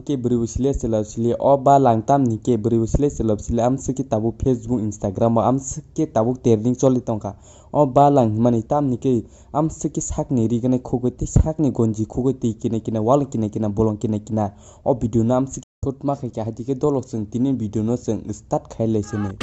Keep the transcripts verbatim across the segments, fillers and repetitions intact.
Ke bwrwi bo sile chwla sile o balang tamni ke bwrwi bo sile chwla sile amswk ke tabuk Facebook Instagram o amswk ke tabuk trending choli tongkha. O balang hwnmani tamni ke amswk ke sakni ri gwnai khugwi tei sakni gonji khugwi tei kina kina wal kina kina bolong kina kina o video no amswk ke shoot ma khai kha hai dike dolok chwng tini video no chwng start khai lai sini.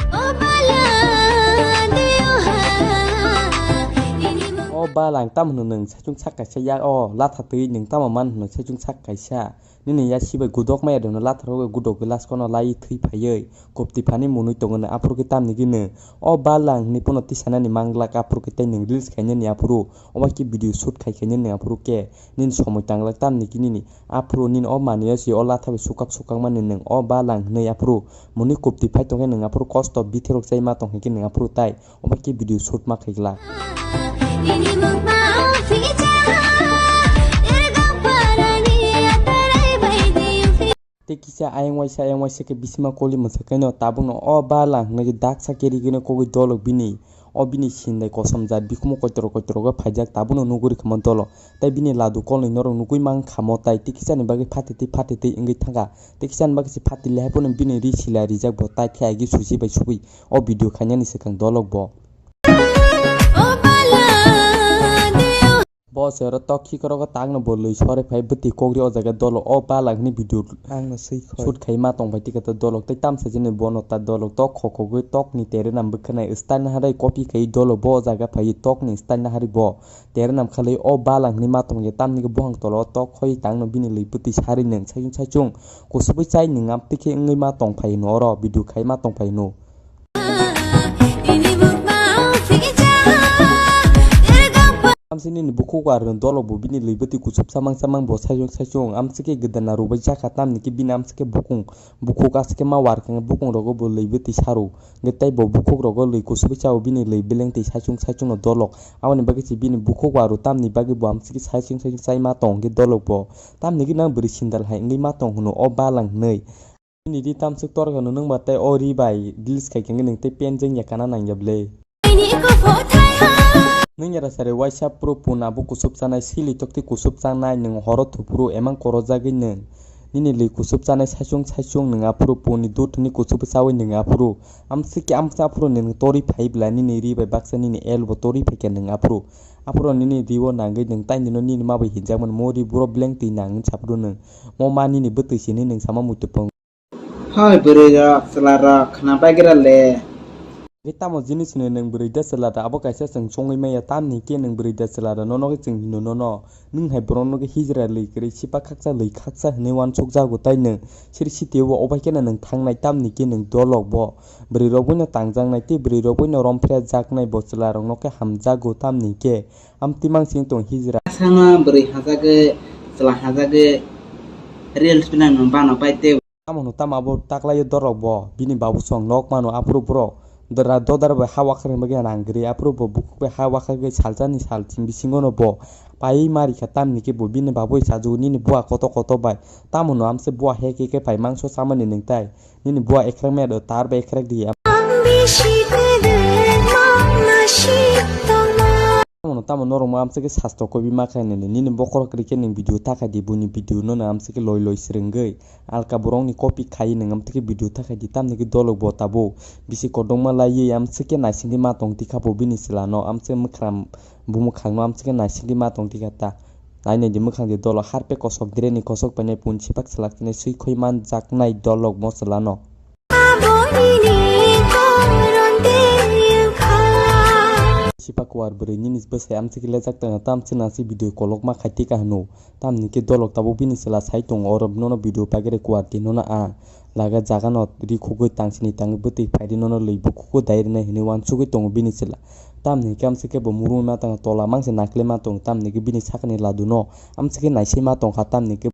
O balang tam hwno nwng saichung sak kaisa ya o latha twi nwng tamo man hwno saichung sak kaisa. Nini ya sibai gudok maya dono latharo gudok glass kono lai thwi phaiwi kopti phani munui tongo no aphuru khe tamni gini o balang hinwi pono tisanani manglak aphuru khe tei nwng reels khainani aphuru obo khe video shoot khai khainani aphuru khe nini somoi tanglak tamni gini ni aphuru nini o manwi o si o latha bai sukak sukak mani nwng o balang hinwi aphuru muni kopti phai tongkhe nwng aphuru kosto bithirok chai ma tongkhe nwng aphuru tai. Obo khe video shoot ma khaikla. Tei kisa ayang waisa ayang waisa khe bisima koli mwsakaino tabukno o bala hwnwi daksa kerigino kogwi dolok bini o bini sindai kosom jat bikhumu koitoro koitoro khe phaijak tabukno nugwi rwkha mo dolok tei bini ladu kolni norok nugwi mankha mo tai tei kisani bagwi phatitwi phatitwi wngwi thangkha tei kisani bagwi se phatile haiphano bini ri sila rijak bo tai khe agi susi bai subui o video khainani swkang dolok bo. Bo se oro tok khikorogo tangno bo lwi sori phai bwtwi kokri o jaga dolo o bala hwnwi video shoot khai ma tong bai tikhe ta dolok tei tamsa jani bono ta dolok tok khokogwi tokni tere nam bwkhanai style naharwi copy khai dolo bo o jaga phai tokni style naharwi bo tere nam khalwi o bala hwnwi ma tong ya tamni buhang tolo tok khoi tangno bini lwi bwtwi sari nung saichung saichung kusubui chai nung amtwi khe wngwi ma tong phai hwno oro video khai ma tong phai hwno. Amsini ni bukhuk aro dolok bo bini lwi bwtwi kuchuk chamang chamang bo saichung saichung amsike gwdana rwbai jakha tamni khe bini amsike bukung bukhuk asike ma warkha bukung rogo bo lwi bwtwi saru hwnkhe tei bo bukhuk rogo lwi kuchuk chao bini lwi beleng twi saichung saichung no dolok aboni bagwi se bini bukhuk aro tamni bagwi bo amsike saichung saichung chai ma tong hwnkhe dolok bo tamni gwnang bwrwi sindal hai wngwi ma tong hwno o balang hwnwi. Nini ri tamswk torkha no nwng ba tei o ri bai delete khai khe nwng tei pen jeng ya kana nang ya ble. Nwng yara sari waisa phuru pun abo kusup chanai sili tokti kusup chanai nwng horo thupuru emang korojagwi nwng. Nini li kusup chanai saichung saichung nwng aphuru pun ni dut hwnwi kusup chawi nwng aphuru. Amswk khe amsa aphuru nwng tori phai bla nini ri bai baksa nini el bo tori phai khe nwng aphuru. Aphuru nini ri o nangwi nwng tai nino nini ma bai hinjakmani mo ri buro beleng twi nang wngsa phuru nwng. Mo ma nini bwtwi sini nwng sama muitu pung. Hoi bwrwi rok chwla rok khna bai gra le. Tei tamo jinis hwnwi nwng bwrwi da chwla da abo kaisa chwng chongwi maya tamni khe nwng bwrwi da chwla da nono khe chwng hino nono nwng hai borok no khe hijra lwi kwrwi sipa khaksa lwi khaksa hwnwi uansuk jago tai nwng siri sitio bo obai kheno nwng thangnai tamni khe nwng dolok bo bwrwi rok boino tangjaknai tei bwrwi rok boino romphre jaknai bo chwla rok no khe hamjago tamni khe amtwi mang sing tong hijra. Asano bwrwi hajagwi chwla hajagwi reels phano nwng bano pai tei. Tamo hwno tamo abo taklaio dorok bo bini babu song nok mano aphuru borok dodar bai ha wakhar bagwi nang gri aphuru bo bukhuk bai ha wakhar gwi salsa ni sal chini bisingo no bo pai mari kha tamni khe bo bini babu bai sajugo nini bua koto koto bai tamo no amse bua he khe khe pai mangso samani nwng tai nini bua ekrek me do tar bai ekrek di. Tamo no tamo norok mo amse khe sasto kobi ma khe nini nini bokhorok rikhe nwng video ta khai di buini video no no amse khe loi loi swrwngwi. Alka borokni copy khai nwng amtwkhe video ta khai di tamni khe dolok bo tabuk bisi kodongma laiwi amtwkhe naisingwi ma tong tikha bo bini chwla no amtwkhe mwkhram bumwkhang no amtwkhe naisingwi ma tong tikha ta. Nai nai di mwkhang di dolok harpe kosok dreni kosok painai punsi pak chwlak chinai swi khoi man jaknai dolok mo chwla no. Sipa kuar bwrwi nini bwsai amtwkhe lejak tongya tamsi nasi video kolokma khai tikha hwno. Tamni khe dolok tabuk bini chwla sai tongo, oro nono video pagere kuarti nono a laga jaga no ri khugwi tangsini tangwi bwtwi phaidi nono lwi bukhukgo dai rwnai hinwi uansugwi tongo bini chwla. Tamni khe amswk khe bo murungwi ma tang tola mangse naikhlai ma tong tamni khe bini sakni ladu no amswk khe naisai ma tongkha tamni khe